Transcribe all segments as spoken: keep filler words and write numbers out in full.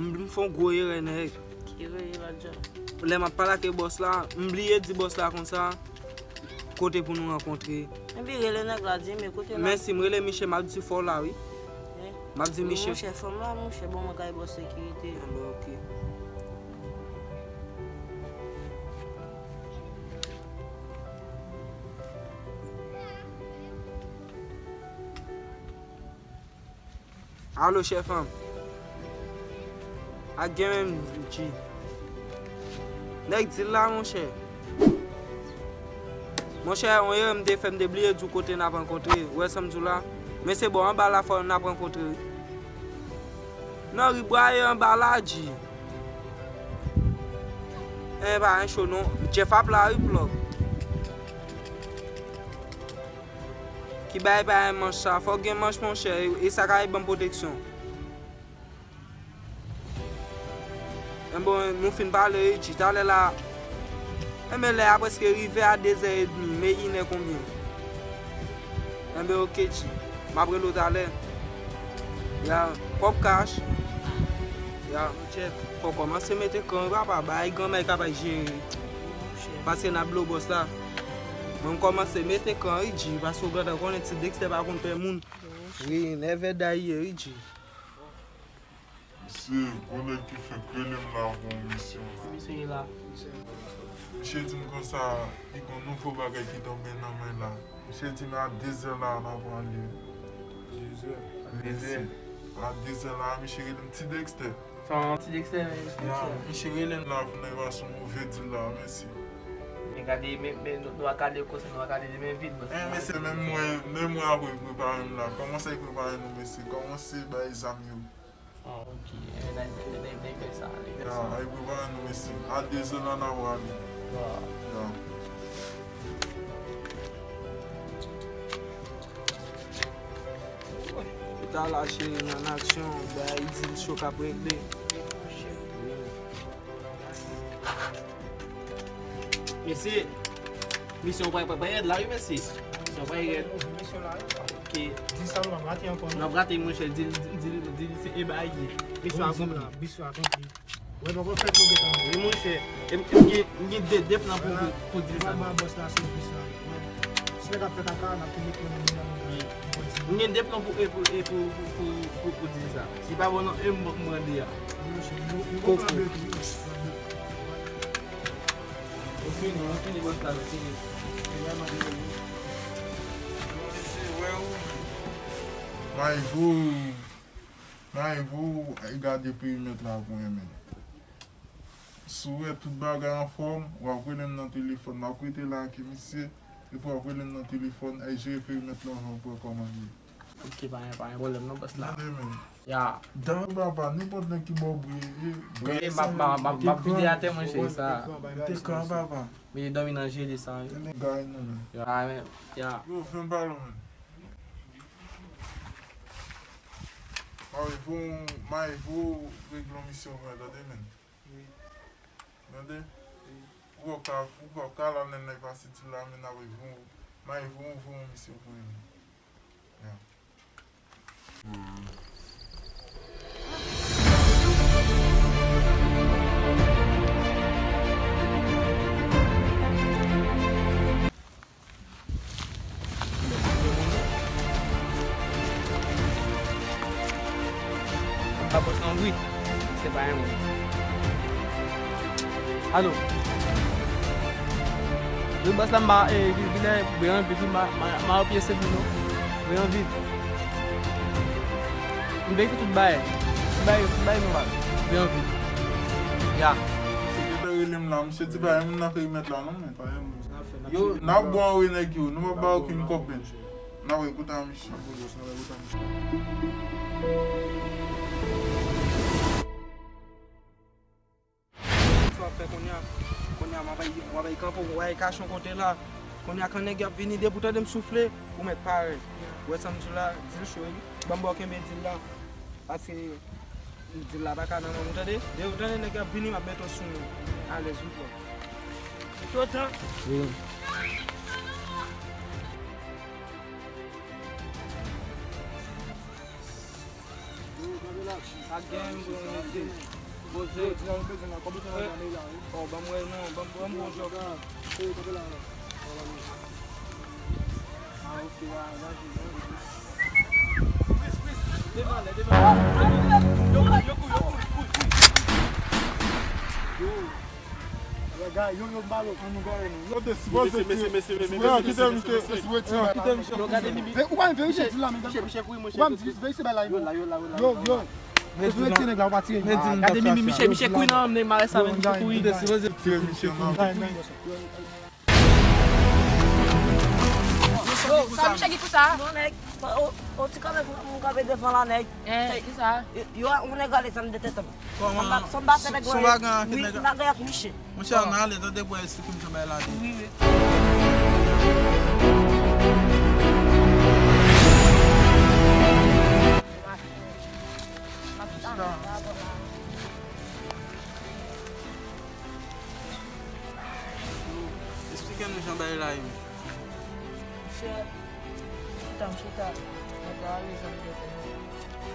M, m fè yon gwo erè, nèg. Ki erè la, John? Lè m ap pale ak bòs la, m bliye di bòs la konsa, kote pou nou rankontre. Epi rele nèg la, di m kote la. Mèsi, m rele Miche, m ap di fò w la, wi. M ap di Miche. Monchè, fanm la, monchè, bon, mwen kay bò sekirite. Bon, ok. Alo, chèf an m. Ak gen menm, G. Nèg dil la, monchè. Monchè, yon erè m te fè, m te bliye di w kote n ap rankontre. Ou wè sa m di w la? Men se bò anba la fò n ap rankontre, wi. Nan ri Bwaye anba la, G. E pa gen cho non. Jeff ap la, wi, plòk. Ki bay pa gen manch sa? Fòk gen manch, monchè. E, e sa ka ban m pwoteksyon. Enben, nou fin pale, wi, G. Talè la, enben, lè a prèske rive a dezè edmi, men inè konbyen? Enben, ok, G. M ap rele w talè. Ya, kòb kach. Ya, Jeff, fò w kòmanse mete kan, wi, papa. Bay granmèy kapab jere. Paske n ap blo bòs la. Mwen, m kòmanse mete kan, wi, G. Paske w gentan konnen ti Dexter pa konn pè moun. Wi, nève day ye, wi, G. Mesye, gon nèg ki fenk rele m la pou yon misyon la. Misye la. Misye di m konsa, li gon nouvo bagay ki tonbe nan men la. Misye di m a dezè la, n a pran li. Dezè. Dezè. A dezè la, misye rele m Ti Dexter. Sa yon Ti Dexter, men. Ya, misye rele m la pou n pase yon move dil la, mèsi. Men gade, men, men nou, nou a gade konsa, nou a gade li men vid, bòs. Eh, mesye, menm mwen, menm mwen apre prepare m la. Kòman sa y prepare nou, mesye? Kòman se bay zam yo? Ah, ok. Eh, nèg, nèg, nèg fè sa, nèg fè sa. Ya, ay prepare nou, mesye. A dezè la, n a prale. Ya. Ya. Ou ta la, cheri, n an aksyon, bay di l cho k ap regle. Mesye, misyon pral, pral, pral rèd la, wi, mesye. Misyon pral rèd. Misyon la, wi. Ok. Di sa, nou ap rate ankò, non? N ap rate, monchè, di l, di l, di l, di l se e bagay ye. Misyon a akonpli. Misyon akonpli. Wè, poko fèt nou gentan. Wi, monchè. E m, e m gen, m gen de, de plan pou, pou, pou di l sa. Ba bòs la sèvis la. Si nèg ap fè kaka, n ap tounen konnen moun nan. M gen de plan pou, e pou, e pou, pou, pou, pou, pou di l sa. Si pa bon non, e m, m pran de a. Koko. Ou fini, ou fini, bòs la, ou fini. Mesye, wè ou. Mayvo, Mayvo, e gade perimèt la pou mwen, men. Si w wè tout bagay anfòm, w ap rele m nan telefòn. M ap rete la ak misye, epi w ap rele m nan telefòn, e jere perimèt la, w ap wè kòman l ye. Ok, pa gen, pa gen pwoblèm non, bòs la. Tande, men. Ya. Dan papa, nenpòt nèg ki ba w bri, e, bri. E, m ap, m ap, m ap, m ap vide atè, monchè, sa. Te gran, papa. Mete dòmi nan jele sa, wi. Tande, gay nou, men. Ya, men, ya. Yo, fè m pale, men. Mayvo, Mayvo regle yon misyon pou mwen, tande, men. Wi. Tande? Wi. Ou pa ka, ou pa ka la, nèg pase di la, men n ap voye yon, Mayvo voye yon misyon pou mwen. Ya. Pa pòs nan wi. Se pa yon moun. Alo. Wi, bòs la, m ba, e, ki, ki lè, bri an vit, wi, ma, ma, ma, pye se vin, non. Bri an vit. M veye tout bagay. Tout bagay, tout bagay nòmal. Bri an vit. Ya. Misye te rele m la, misye di pa yon moun nan perimèt la, non, men. Pa yon moun. Yo, n ap bon wi nèg yo, nou pa ba okenn kòb, men. N ap ekoute a misye. Sa w ap fè kounye a? Kounye a, m ap al, m ap al kanpe, w al kache yon kote la. Kounye a, kan nèg y ap vini, depi w tande m soufle, ou mèt pare. Ou wè sa m di w la, di l cho, wi. Ban m ba w kenbe di l la. Paske di l la pa ka nan men w, tande? Depi w tande nèg y ap vini, m ap mete w sou mwen. Alèz, wi, bro. Tout tan. Wi. Yo, kanpe la. Sa gen, m pou yon mesye. Poze. Yo, ti la, yo bezwen la. Kòman ou fè nan la, wi? Oh, ban m wè non, ban m, ban m bon jòb. Yo, kanpe la, la. Ah, ok, ah, manje, manje. Devan lè, devan lè. Yo, yo, yo, yo, yo, yo. Yo. Yo, yo, yo, balo, an nou gaye nou. Yo te sipoze tire. Yo, kite m, kite m, kite m. Yo, gade Mimi. Ou pa verifye dil la, men gade. Misye, misye kouri, misye. Ou pa m di, verifye bay la, yo, yo, yo. Misye tire nèg la, ou pa tire. Gade Mimi, misye, misye kouri nan, men mare sa, men misye kouri. Yo te sipoze tire, misye kouri. Yo, sa misye ki konsa? Non, nèg. O, o, ti kanpe pou moun kanpe devan la, nèg. Eh, kisa? Yo, yo, yon nèg ale zam de tèt an. Kòman? Sa m ba fè nèg la. Wi, m pa gen ak misye. Monchè, ann ale, tande pou esplike m jan bagay la te ye. Wi, wi. Esplike nou jan bagay la ye. Monchè, chita, m chita. Mwen ta ale zam de tèt.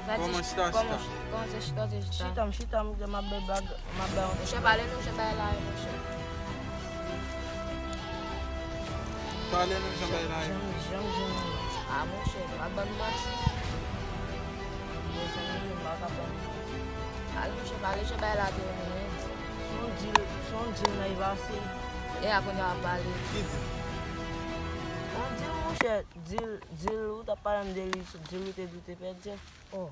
Kòman chita, chita? Kòman chita, chita, chita? Chita, m chita, m gen m ap bay bag, m ap bay yon. Monchè, pale nou jan bagay la ye, monchè. Pale nou jan bagay la ye. Jan, jan, jan. Ah, monchè, pa ban m manti. Bon, sa nou menm, pa ka ban m manti. Pale, monchè, pale jan bagay la te ye, men. Se yon dil, se yon dil nan pase. E a kounye a w ap pale. Ki dil? Yon dil, monchè. Dil, dil ou t ap pale m de li, dil ou te di w te pèdi. Oh.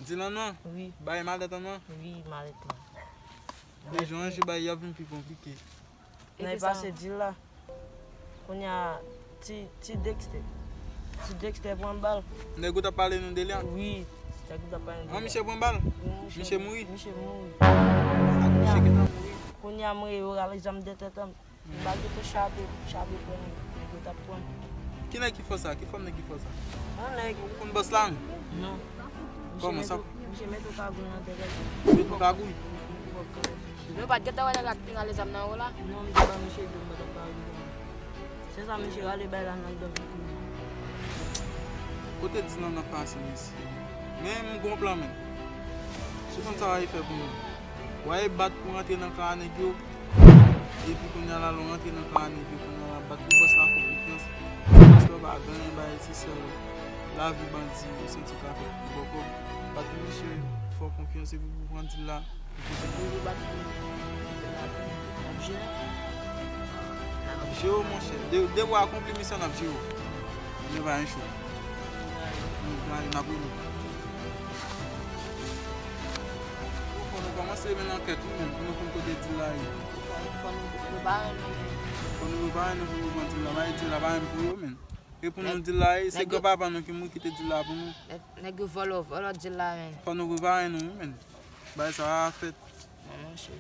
Dil an nan? Wi. Bay malèt an nan? Wi, malèt lan. Men jan anjou bay y ap vin pi konplike. Nan pase dil la. Kounye a, ti, ti Dexter. Ti Dexter pran bal. Nèg ou t ap pale nou de li an? Wi, nèg ou t ap pale nou de li an. An, misye pran bal? Wi, misye mouri? Misye mouri. Misye gentan mouri. Kounye a, mwen yo rale zam de tèt an. M pa gentan chape, chape pran nèg yo t ap pran. Ki nèg ki fè sa? Ki fòm nèg ki fè sa? Yon nèg. Ou konn bòs la menm? Non. Kòman sa? Misye met yon kagouy nan tèt li. Met yon kagouy? Nou pa t gentan wè nèg la ki te rale zam nan wo la? Non, m te ba misye do, m pa t ap pale. Se sa misye rale bay la nan dòmi. Kote dil an nan pase, mesye? Men m gon plan, men. Sou konn sa w ale fè pou nou. W ale bat pou rantre nan kan a nèg yo. Epi kounye a la, lè w rantre nan kan a nèg yo, kounye a la, bat pou bòs la fè konfyans. Bòs la pa gen anyen bay, se sèl lavi bandi, ou santi w ka fè pou bò kòb. Bat pou misye fè w konfyans epi pou pran dil la. Pou yo bat pou n ap jere. N ap jere w, monchè. De, de w akonpli misyon, n ap jere w. Men pa gen cho. Nou gade, n ap rele w. Fò nou kòmanse mennen ankèt, wi, menm, pou nou konn kote dil la ye. Fò nou, fò nou prepare nou, menm. Fò nou prepare nou pou nou pran dil la. Bay dil la, pa menm pou yo, menm. E pou nou dil la ye, se granpapa nou ki mouri kite dil la pou nou. Nèg, nèg yo vòlò, vòlò dil la, menm. Fò nou prepare nou, wi, menm. Bagay sa a fèt. Non, monchè.